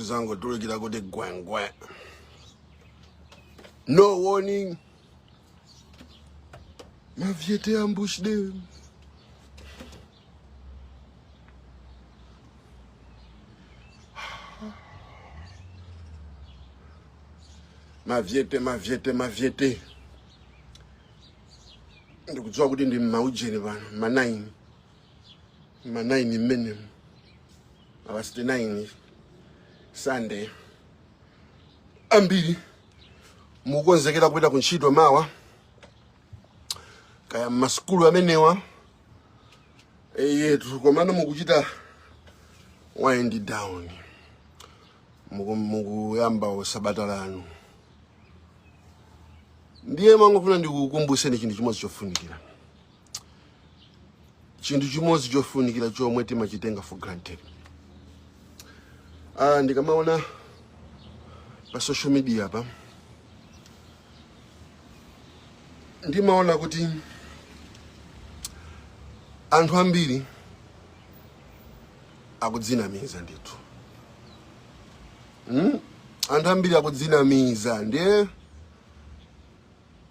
Kuzangotulukira kuti gwengwe, no warning. Mavyete ambushed. Mavyete, mavyete, mavyete. Ndikudziwa kuti ndi mmaujeni pano, ma 9, ma 9 mmenemu, past 9, Sunday. Ambiri mukukonzekera kupita ku ntchito mawa, kaya mmasukulu amenewa eyetu, komano mukuchita wind down, mukuyamba sabata lanu. Ndiye mangofuna ndikukumbuseni chinthu chimodzi chofunikira, chinthu chimodzi chofunikira chomwe timachitenga for granted. Ndikamaona pa social media pa, ndimaona kuti anthu ambiri akudzinamiza ndithu, Anthu ambiri akudzinamiza. Ndiye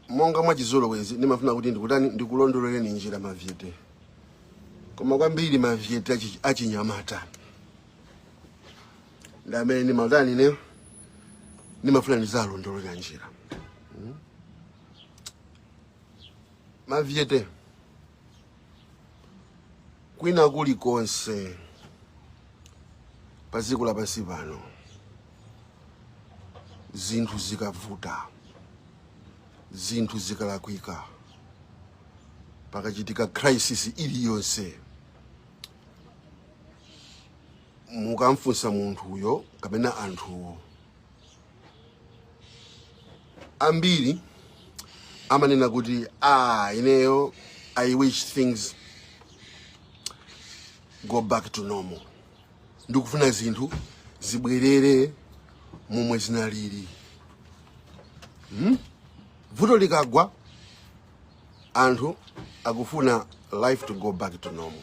monga mwachizolowezi ndimafuna kuti ndikutani, ndikulondolereni njira, mavyete, koma kwambiri mavyete achinyamata ndi amene ndimatani ineyo, ndimafuna ndizalondolera njira. Mavyete, kwina kulikonse pa dziko lapansi pano, zinthu zikavuta, zinthu zikalakwika, pakachitika crisis iliyonse, mukamfunsa munthuyo kapena anthuwo, ambiri amanena kuti, "Ah, ineyo I wish things go back to normal, ndikufuna zinthu zibwerere momwe zinalili." Vuto likagwa, anthu akufuna life to go back to normal.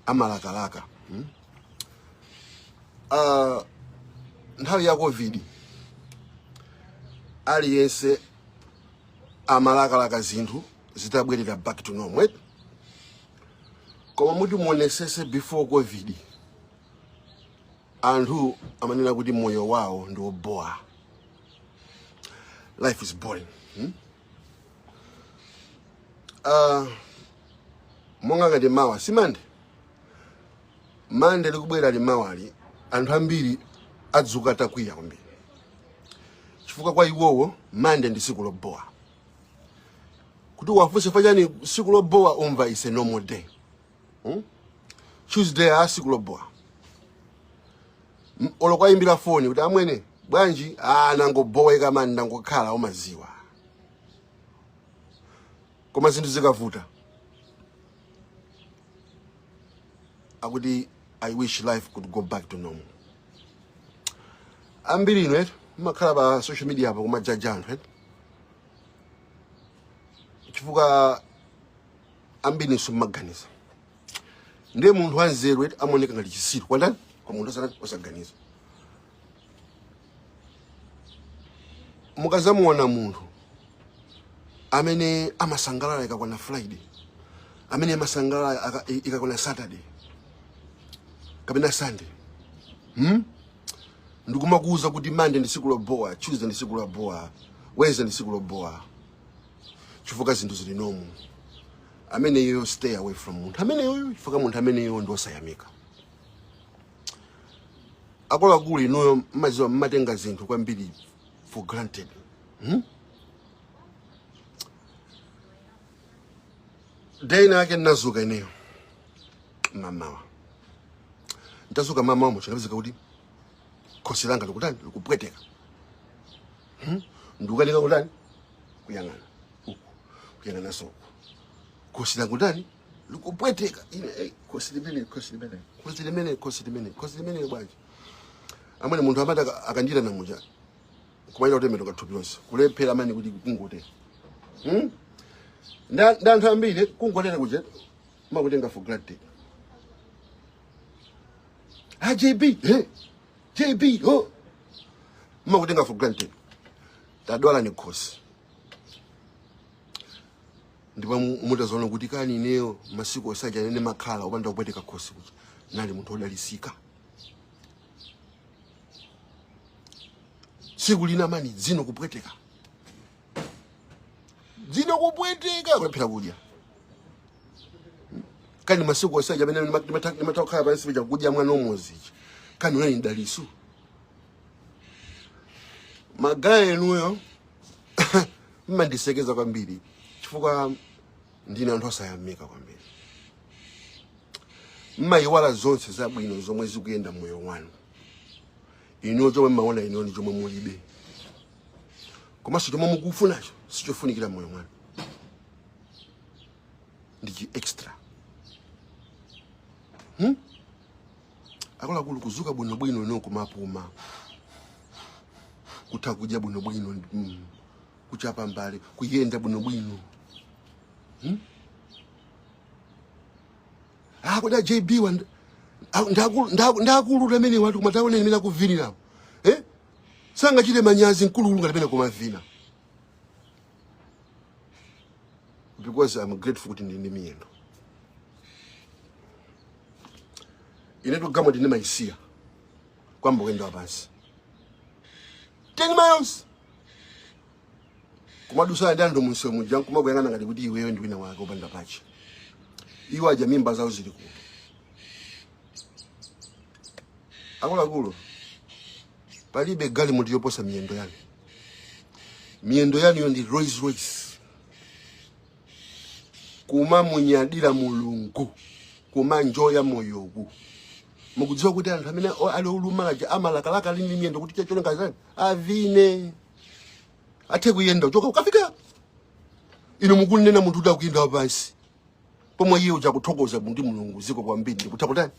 Amalakalaka. Nthawi ya COVID aliyense amalakalaka zinthu zitabwerera back to normal, right? Koma muti muonesese, before COVID anthu amanena kuti moyo wawo ndi wobowa, life is boring. Monga ngati mawa si Mande, Mande likubwera limawali, anthu ambiri adzuka atakwiya kwambiri, chifukwa kwa iwowo Mande ndi tsiku lobowa. Kuti wafunse fachani tsiku lobowa, umva, "Is a normal day." Tuesday, a tsiku lobowa. Olo kwayimbira foni kuti, "Amwene, bwanji?" "Ah, nangoboweka mani, ndangokhala, umaziwa." Koma zinthu zikavuta akuti, "I wish life could go back to normal." Ambiri inu eti mumakhala pa social media apo kumajaja anthu eti, chifukwa ambiri simumaganiza. Ndiye munthu wanzeru eti amaoneka ngati chisiru kwa ndani? Kwa munthu osaganiza. Mukazamuona munthu amene amasangalala ikakwana Friday, amene amasangalala ikakwana Saturday kapena Sunday, Ndikumakuuza kuti Monday ndi tsiku lobowa, Tuesday ndi tsiku lobowa, Wednesday ndi tsiku lobowa, chifukwa zinthu zili normal, ameneyo, stay away from munthu ameneyoyo, chifukwa munthu ameneyo ndi osayamika. Akuluakulu inuyo mmadziwa, mmatenga zinthu kwambiri for granted. Day ina yake ndinazuka ineyo mamawa. Ntazuka mamawa mo, chinapezeka kuti khosi langa likutani? Likupweteka. Ndikukanika kutani? Kuyang'ana uku, kuyang'ananso uku, khosi langa kutani? Likupweteka. Ine, hey, khosi limene, khosi limene, khosi limene, khosi limene, khosi limene bwanji? Amene munthu amati akandira namuja kumaita kutembenuka thupi lonse, kulephera amene kuti kungotera. Nda anthu ambiri kungotera kuja makutenga for granted. AJB, hey. JB, oh, mmakutenga for granted. Tadwala ni khosi, ndipo mutazaona kuti kani ineyo masiku osaja nene makhala opanda kupweteka khosi kuti nali munthu wodalisika. Tsiku lina mani dzino kupweteka, dzino kupweteka, kulephera kudya. Kani masiku osaja amene ndimatha kukhala pansi paja kudya mwana umozichi, kani unali mdaliso. Magaye enuyo mmandisekeza kwambiri chifukwa ndine anthu osayamika kwambiri. Mmayiwala zonse zabwino zomwe zikuyenda moyo wanu. Inuyo chomwe mmaona inuyo ndi chomwe mulibe, komanso chomwe mukufunacho sichofunikira moyo mwanu, ndi chi extra. Akuluakulu, kuzuka bwinobwino ino, kumapuma, kutha kudya bwinobwino, kuchapa mbale, kuyenda bwinobwino. Ah, kuda JB wa ndakulu amene watu kumataone imene akuvinirapo, eh? Sangachite manyazi mkulukulu ngati amene kumavina, because I'm grateful kuti ndili ndi miyendo. Inetu galimoto ndimayisiya kwamba kuyenda wapansi 10 miles, kumadusana ndi anthu munsewu muja, nkumakuyang'ana ngati kuti iweyo ndi wina wake opanda pache. Iwo aja mimba zawo zili kuno. Akuluakulu, palibe galimoto yoposa miyendo yanu. Miyendo yanuyo ndi Rolls Royce. Kumamunyadira Mulungu, kumanjoya moyowu. Mukudziwa kuti anthu amene ali olumalaja amalakalaka ali ndi miyendo kuti chachonga avine, athe kuyenda kuchoka ukafika. Inu mukunena munthu kuti akuyenda wapansi, pomwe iye uja kuthokoza ndi Mulungu ziko kwambiri ndikutha kutani.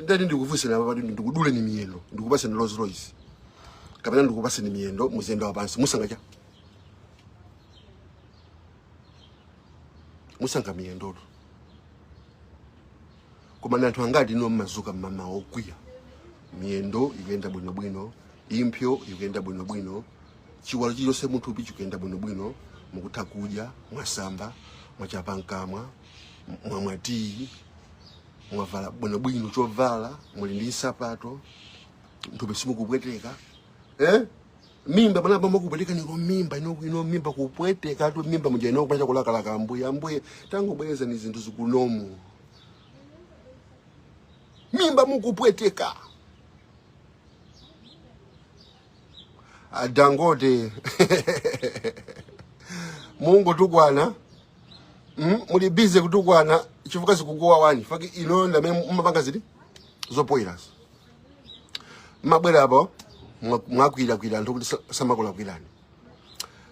Ndati ndikufunseni apa pati ndikuduleni miyendo, ndikupaseni Rolls Royce, kapena ndikupaseni miyendo muziyenda wapansi, musankha cha? Musankha miyendotu. Koma ndi anthu angati ino mmazuka mmamawa okwiya? Miyendo ikuyenda bwinobwino, impsyo ikuyenda bwinobwino, chiwalo chilichonse muthupi chikuyenda bwinobwino, mukutha kudya, mwasamba, mwachapa mkamwa, mwamwa tiyi, mwavala bwinobwino chovala, muli ndi nsapato, mthupi simukupweteka, eh? Mimba panapa makupweteka niko mimba ino, ino mimba kupweteka tu, mimba muja ino kupacha kulakalaka, ambuye, ambuye tangobwereza ni zinthu zikunomu, mimba mukupweteka. Adangote mungotukwana, muli busy kutukwana chifukwa zikukuwawani faki. Ino ndamene mumapanga zili zopoyirazo, mabwera apo mwakwirakwira anthu kuti samakulakwirani,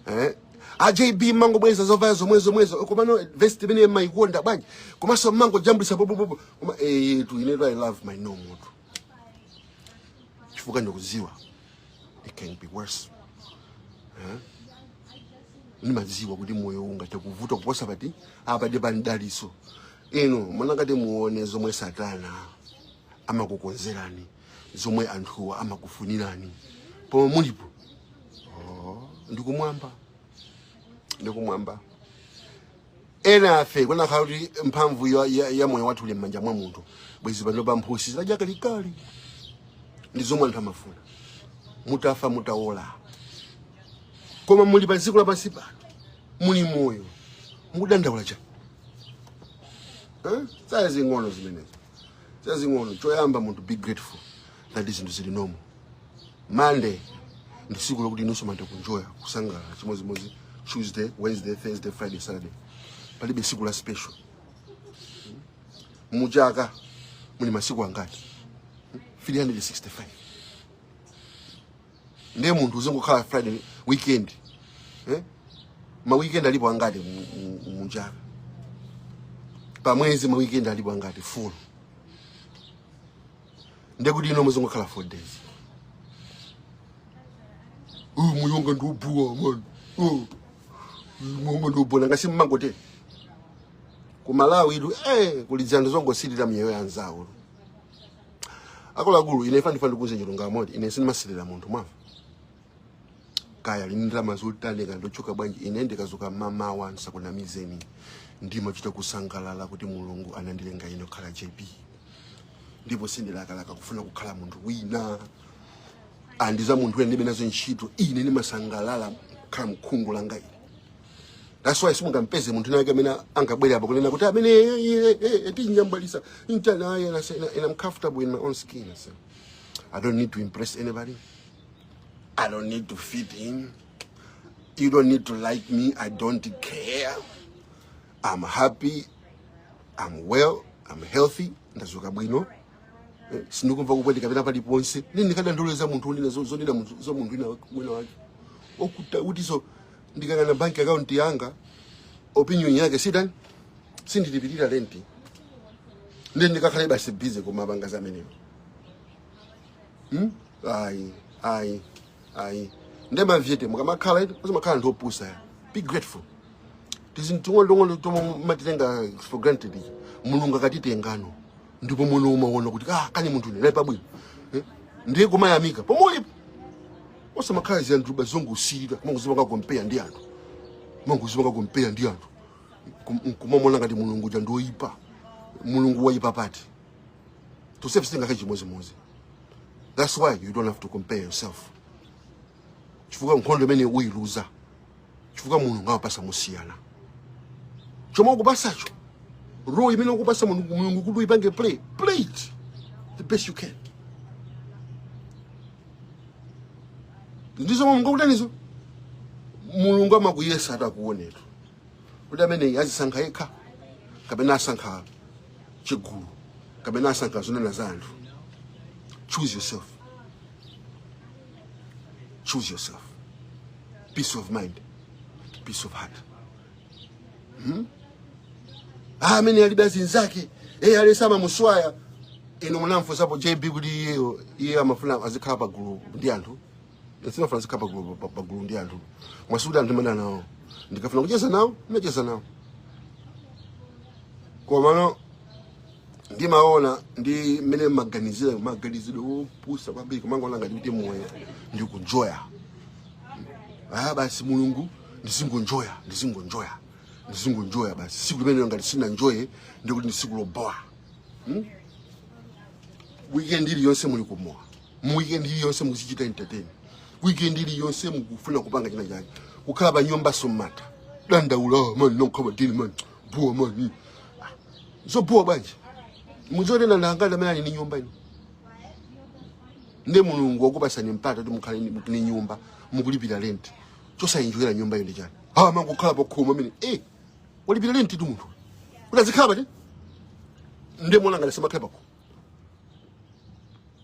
eh? A JB mangobweza zovala zomwe zomwezo, komano vest imene mmayikonda bwanji, komanso mangojambulisa popopopo. Koma tu inetu I love my normal tu, chifukwa ndikudziwa it can be worse, eh? Ndimadziwa kuti moyo ungathe kuvuta kuposa pati apa ndi pa mdaliso. Inu munangati muone zomwe Satana amakukonzerani, zomwe anthuwa amakufunirani, pomwe mulipo, oh, ndikumwamba, ndikumwamba. Ena afe kunakhala kuti mphamvu ya moyo wathu uli m'manja mwa munthu, bwezi pano pa mphusi zidadya kalikali. Ndi zomwe anthu amafuna, mutafa, mutaola. Koma muli pa dziko lapansi pano, muli moyo, mukudandaula cha, eh? Zazing'ono zimenezo, zazing'ono. Choyamba munthu be grateful that zinthu zili normal. Monday ndi tsiku lokuti inunso mantha kunjoya, kusangalala, chimodzimodzi Tuesday, Wednesday, Thursday, Friday, Saturday. Palibe tsiku la special. Muchaka muli masiku angati? 365. Ndiye munthu uzingokhala Friday weekend, eh? Ma weekend alipo angati muchaka? Pa mwezi ma weekend alipo angati? Full. Ndekuti ino muzingokhala 4 days. Oh, muyonga ndiobuwa man. Oh, muyonga ndiobuwa, ngasi mmangote. Ku Malawi idu kuli zanthu zongosilira miyoyo ya anzawo. Akuluakulu, ine ifa ndikuuze chilungamo, ine sindimasilira munthu, mwamva? Kaya lini ndalama zotani, kaya ndochoka bwanji, ine ndikazuka mamawa, nsakunamizeni, ndimachita kusangalala kuti Mulungu anandilenga ine kukhala JB, ndipo sindilakalaka kufuna kukhala munthu wina. Andiza munthu wina ndibe nazo ntchito. Ine ndimasangalala kukhala mkhungu langa ine. That's why simungampeze munthu nake amene angabwere apa kunena kuti amene tinyambwalisa intana. And I'm comfortable in my own skin, so I don't need to impress anybody. I don't need to fit in. You don't need to like me. I don't care. I'm happy, I'm well, I'm healthy. Ndazuka bwino. Sindikumva kupweteka kapena paliponse. Nini ndikadandoleza munthu unena zonena za munthu wina wake okuta kuti? So ndikangana bank account yanga, opinion yake sidani, sindilipirira renti, ndi ndikakhale basi busy kumapanga zamenewo, Ayi, ayi, ayi. Ndemavyete mukamakhala ito uzimakhala anthu opusa ya. Be grateful. Tizinthu ting'ono tomwe matitenga for granted ichi, Mulungu akatitengano ndipo muno umaona kuti, ah, kani munthu une pabwino, eh? Ndiye kumayamika pomwe ulipo, osamakhala zinthu bazongosirira, mangozipanga compare ndi anthu, mangozipanga compare ndi anthu, kumamona ngati Mulungu uja ndoyipa. Mulungu wayipa pati? Tonsefe sitingakhale chimodzimodzi. That's why you don't have to compare yourself, chifukwa nkhondo imene uyiluza, chifukwa Mulungu amapasa musiyana. Chomwe ukupasacho, role imene ukupasa Mulungu, Mulungu kuti uyipange play, play it the best you can. Ndizo Mulungu akutanizo. Mulungu amakuyesa atakuonetu kuti amene azisankha yekha kapena asankha chigulu kapena asankha zonena za anthu. Choose yourself, choose yourself. Peace of mind, peace of heart. Ah, amene alibe azinzake, alesa amamuswaya. Inu munamfunsapo JB kuti iyeyo iye amafuna azikhala pagulu ndi anthu? Simafuna azikhala pagulu, pagulu ndi anthu. Mwasuti anthu imene nawo, ndikafuna kucheza nawo ndimacheza nawo, komano ndimaona ndi mmene maganizira, maganizidwe opusa kwambiri, kumangoona ngati kuti moyo ndikunjoya. Ah, basi, Mulungu, ndizingonjoya, ndizingonjoya, ndizingonjoya basi. Siku limene ngati sinanjoye ndikuti ndi siku lobowa. Weekend iliyonse muli kumowa, mu weekend iliyonse muzichita entertain, weekend iliyonse mukufuna kupanga china chake. Kukhala pa nyumba somata dandaula, "Oh, man, nonkhala dini man, buwa man." Ah, zobuwa bwanji? Muzotena ndangati amene ali ni nyumba ino? Nde Mulungu wakupasani mpata kuti mukhale ni nyumba, mukulipira rent, chosainjoyera nyumba iyo ndi chani? Ah, mangokhala pakhoma amene walipira rent tu munthu kuti azikhala pati? Nde mona ngati samakhala pakho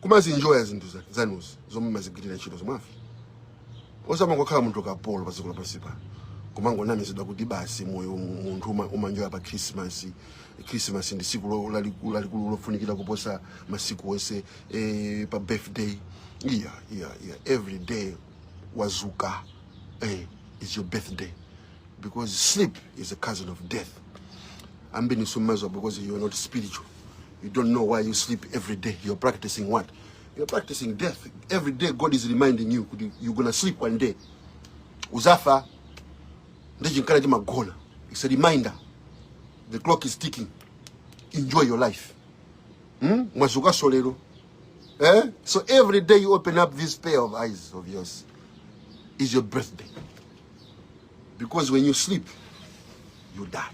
kumazinjoya zinthu zanuzi zomwe mazigwirira ntchito zomwafi. Osamangokhala munthu kapolo pa dziko lapansi pano, kumangonamizidwa kuti basi moyo munthu umanjoya pa Christmas. Christmas ndi siku lalikulu lofunikira kuposa masiku onse, pa birthday. Yeah, every day wazuka is your birthday, because sleep is a cousin of death. Ambini sumazwa because you're not spiritual. You don't know why you sleep every day. You're practicing what? You're practicing death every day. God is reminding you kuti you're gonna sleep one day, uzafa. Ndichinkala chimagona. It's a reminder, the clock is ticking. Enjoy your life, Mwazukaso lero, eh? So every day you open up this pair of eyes of yours is your birthday, because when you sleep you die.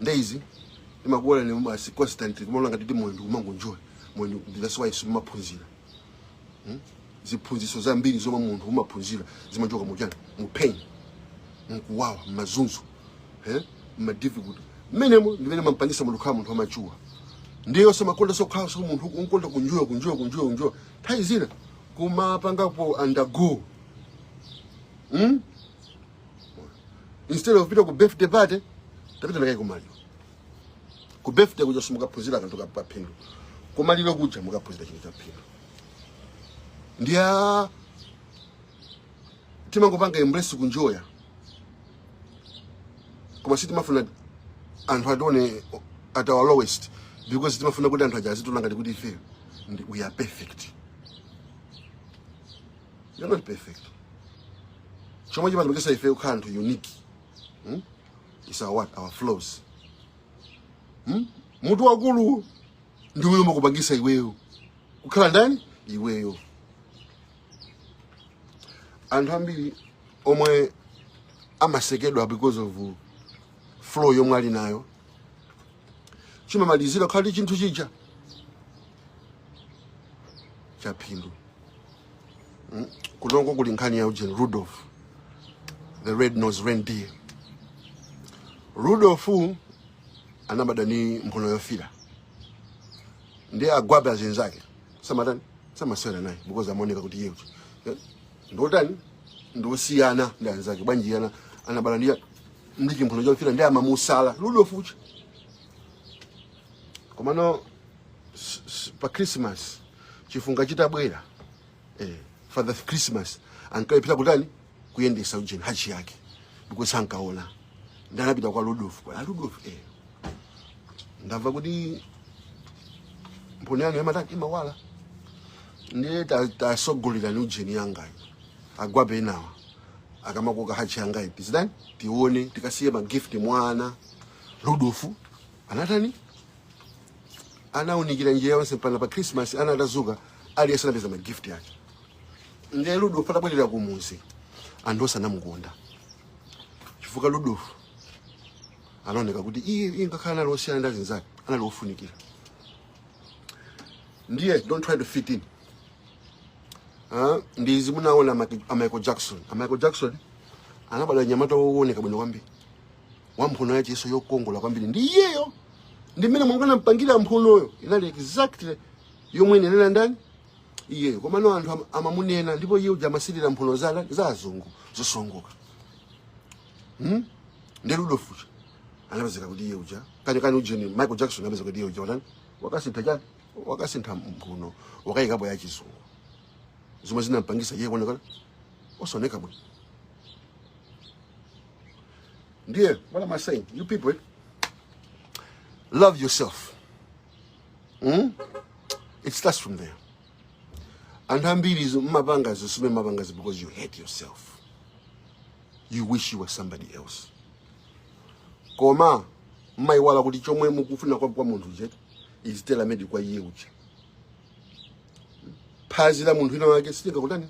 Ndeizi imakuona ni basi constantly kumaona ngati ndi moyo ndikumangonjoya moyo. That's why simumaphunzira, Ziphunziso zambiri zomwe munthu umaphunzira zimachoka muchani? Mu pain, mkuwawa, mmazunzo, eh? Mma difficult mmenemo ndimene mampangisa munthu kukhala munthu wamachuwa. Ndiyo samakonda sokhala so munthu unkonda kunjoya, kunjoya, kunjoya, kunjoya. Nthawi zina kumapangapo undergo, Instead of kupita ku birthday party, tapita nakai kumaliro. Ku birthday kuja simukaphunzira kanthu kaphindu, kumaliro kuja mukaphunzira chinthu cha phindu. Ndiya timangopanga embrace kunjoya. Koma sitimafuna anthu atione at our lowest, because timafuna kuti anthu aja azitiona ngati kuti ifeyo we are perfect. You're not perfect. Chomwe chimatipangisa ife kukhala anthu unique, Is our what? Our flaws. Mutu wakulu ndi umene umakupangisa iweyo kukhala ndani iweyo. Anthu ambiri omwe amasekedwa because of flaw yomwe ali nayo, chimamalizira kukhala ndi chinthu chija cha phindu. Kunoko kuli nkhani ya ujeni, Rudolph the Red Nose Reindeer. Rudolph anabadwa ni mphuno yofira, ndiye agwape azinzake samatani, samasewera naye, because amaoneka kuti iye uja ndotani, ndosiyana ndi anzake. Bwanji yana anabadwa ndi chimphuno chofira? Ndiye amamusala Rudolph uja. Komano pa Christmas chifunga chitabwera, Father Christmas ankalephera kutani, kuyendesa ujeni, hachi yake, because ankaona. Ndi anapita kwa Rudolph, kwa Rudolph, "Ndamva kuti mphuno yanu yamatani, imawala, ndiye tasogolera ni ujeni yangayo. Agwape enawa akamakoka hachi yangayi, tizidani, tione, tikasiye magift mwana." Rudolph anatani? Anaunikira njira yonse mpaka pa Christmas ana atazuka, aliyense anapeza magift yake. Ndiye Rudolph atabwerera kumuzi, anthu onse anamukonda, chifukwa Rudolph anaoneka kuti iye ngakhala anali osiyana ndi azinzake, anali ofunikira. Ndiye don't try to fit in. Ndizi munaona a Michael Jackson. A Michael Jackson anabadwa nyamata wooneka bwino kwambiri, wamphuno yachiso yokongola kwambiri, ndi iyeyo ndi mmene Mulungu anampangira mphunoyo, inali exactly yomwe inenera ndani? Iyeyo. Komano anthu amamunena, ndipo iye uja amasilira mphuno za azungu zosongoka, Ndi Rudolph uja anapezeka kuti iye uja kani kani ujeni, Michael Jackson anapezeka kuti iye uja watani, wakasintha chani, wakasintha mphuno, wakayikapo ya chizungu, zomwe zinampangisa iye kuonekana osaoneka bwino. Ndiye what am I saying? You people, love yourself. It starts from there. Anthu ambiri izo mmapanga zisime mmapanga because you hate yourself, you wish you were somebody else, koma mmayiwala kuti chomwe mukufuna kwa munthu uja is tailor made kwa iye uja. Phazi la munthu ina wake silingakutani.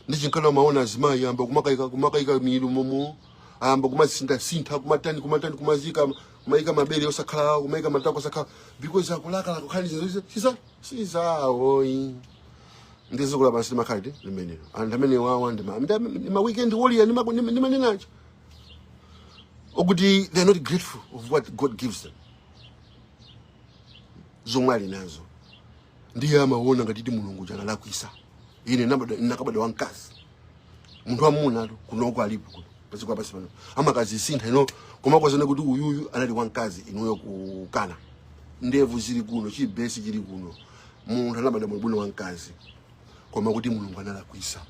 Ndi chinkana maona azimayi amba kumakayika milomo, ayamba kumasintha kumatani kumatani, kumazika, kumayika mabere osakhala, kumayika matako osakhala, because akulakalaka kukhala ndi zinthu siza sizawoyi. Ndi dziko lapansi limakhala limenelo. Anthu amene wawa ndi ma weekend warrior, ndimanenacho okuti they are not grateful of what God gives them, zomwe ali nazo. Ndiye amaona ngati ti Mulungu chanalakwisa, ine nakabadwa wamkazi. Munthu wamuna atu kunoko alipo kuno padziko lapansi pano amakazisintha ino, koma kwazana kuti uyuyu anali wamkazi, inuyo kukana. Ndevu zili kuno, chibesi chili kuno, munthu anabadwa bwinobwino wamkazi, koma kuti Mulungu analakwisa,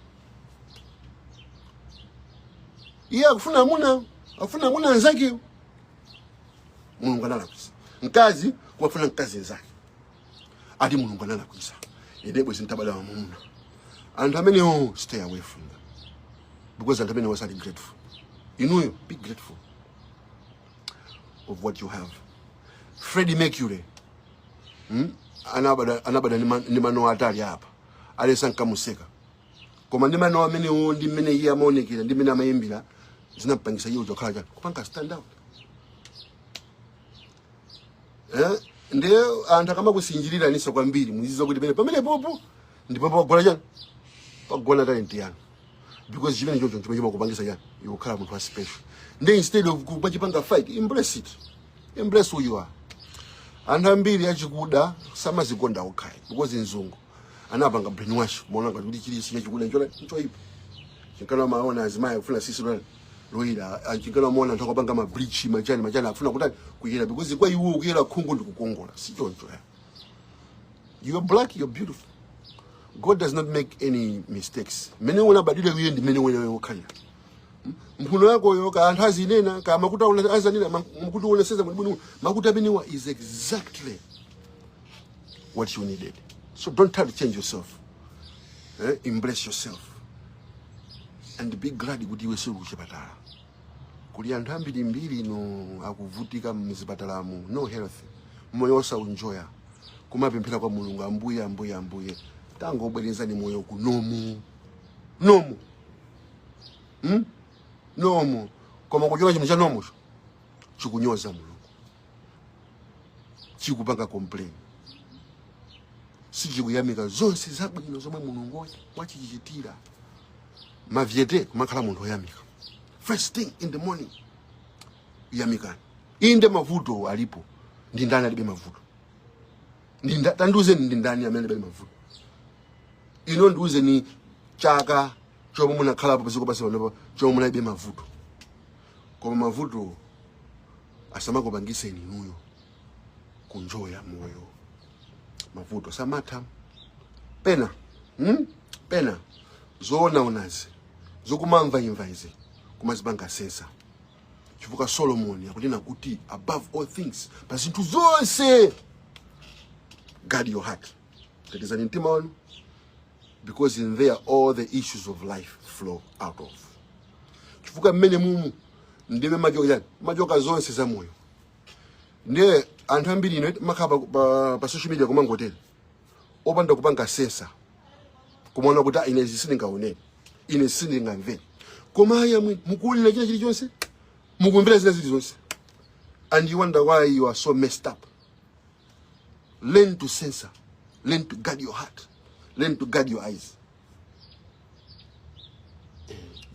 iye akufuna amuna, akufuna amuna anzakewo. Mulungu analakwisa. Mkazi kuwafuna mkazi nzake, ati Mulungu analakwisa, ine bwezi ntabadwa wamuna. Anthu amenewo, stay away from them, because anthu amene wasali grateful. Inuyo be grateful of what you have. Freddie Mercury, Anabada ndi mano atali apa, alesa nkamuseka, koma ndi mano amenewo, ndi mmene iye amaonekera, ndi mmene amayimbira, zinampangisa iye uja kukhala chani, kupanga stand out. Ndiye anthu akamakusinjirira niso kwambiri, muzidziwa kuti pamene popo ndipo pagona chani, pagona talent yanu, because chimene chocho chimene chimakupangisa chani, iwe kukhala munthu wa special. Ndi instead of kumachipanga fight, embrace it, embrace who you are. Anthu ambiri achikuda samazikonda okhayi, because mzungu anapanga brainwash, kumaona ngati kuti chilichonse chachikuda nchona nchoyipa. Chinkana maona azimayi akufuna sisi loyira, chinkana maona anthu akupanga ma bleach, machani machani, akufuna kutani, kuyera, because kwa iwo kuyera khungu ndi kukongola. Si choncho ya. You are black, you're beautiful. God does not make any mistakes. Mmene unabadwira iwe ndi mmene wewe ukhalira. Mphuno yakoyo ka anthu azinena ka makutu azanena makutu oneseza bwinobwino, makutu amenewa is exactly what you needed. So don't try to change yourself, eh? Embrace yourself and be glad kuti iwe suli kuchipatala. Kuli anthu ambirimbiri ino akuvutika mzipatalamo, no health, moyo osaunjoya, kumapemphera kwa Mulungu, "Ambuye, Ambuye, Ambuye, tangobwerezani moyo ku normal, normal, Normal." Koma kuchoka chinthu cha normal cho chikunyoza Mulungu, chikupanga complain, sichikuyamika zonse zabwino zomwe Mulungu wachichitira. Mavyete kumakhala munthu woyamika. First thing in the morning, yamikani. Inde, mavuto alipo. Ndi ndani alibe mavuto? Tandiuzeni, ndi ndani amene alibe mavuto? Ino ndiuzeni chaka chomwe munakhalapo paziko pasi panopa chomwe munalibe mavuto. Koma mavuto asamakupangiseni inuyo kunjoya moyo. Mavuto samatha pena, Pena zoonaonazi, zokumamva imva izi, kumazipanga censor, chifukwa Solomon akunena kuti above all things, pa zinthu zonse, guard your heart, tetezani mtima wanu, because in there all the issues of life flow out of. Chifukwa mmene mumu ndime machoka chani? Machoka zonse za moyo. Ndiye anthu ambiri ino makhala pa social media kumangotere opanda kupanga censor, kumaona kuti, "Ah, ine izi sindingaonere, ine sindingamvere." Koma ayi amwe mukuwulira china chilichonse, mukumvera zina zilizonse, and you wonder why you are so messed up. Learn to censor, learn to guard your heart, learn to guard your eyes.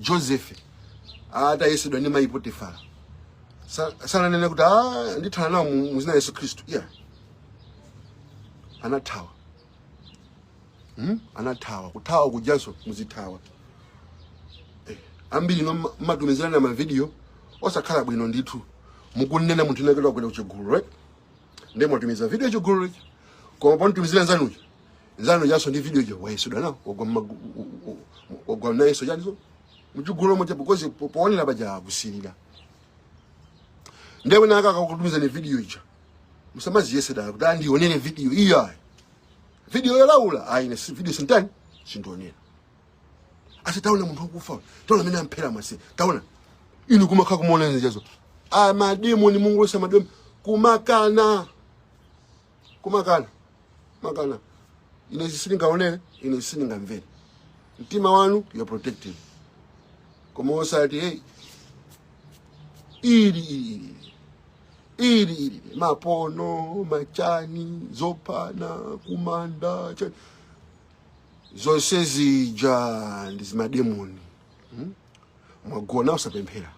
Joseph atayesedwa ndi mayi Potifara, sananene kuti, "Ah, ndithana nawo mu zina la Yesu Khristu." Yeah, anathawa, Anathawa. Kuthawa kujanso muzithawa. Ambiri no matumizirana mavidiyo osakhala bwino ndithu, mukunena munthu inaketa kwenda kuchigulu, right? Ndiye mwatumiza video chigulu ichi, koma ponitumizira nzanucho, nzanu jaso ndi video jo wayesedwa nawo, wagwa wagwa nayeso chaniso muchigulu moja, because poonera paja akusilira. Ndiye wina akakutumiza ni video icha, musamaziyese dala kuti andionere video iyo. Ayi, video yolaula ayi, ine video sintani, sindionera. Ati taona munthu wakufa, taona amene amphera mwase, taona inu kumakhala kumuona zijazo. Amademoni, mungulosa mademoni, kumakana, kumakana, makana, "Ine sindingaonere, ine sindingamvere." Mtima wanu you are protected, koma osati, "Hey, ili ili ili ili ili mapono machani zopana kumanda chani." Zonse zija ndi zimademoni, Mwagona usapemphera,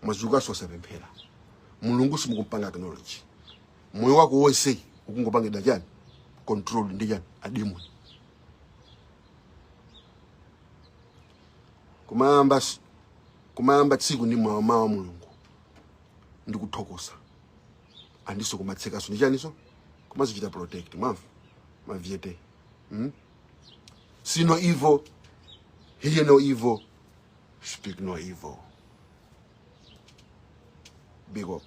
mwazukanso usapemphera, Mulungu simukumpanga acknowledge. Moyo wako wonse ukungopangidwa chani? Control ndi chani? Ademoni. Kumayamba tsiku ndi mawa mawa, "Mulungu, ndikuthokoza," andiso kumatsekaso ndi chaniso, kumazichita protect. Mwamva mavyete, See no evil, hear no evil, speak no evil. Big up.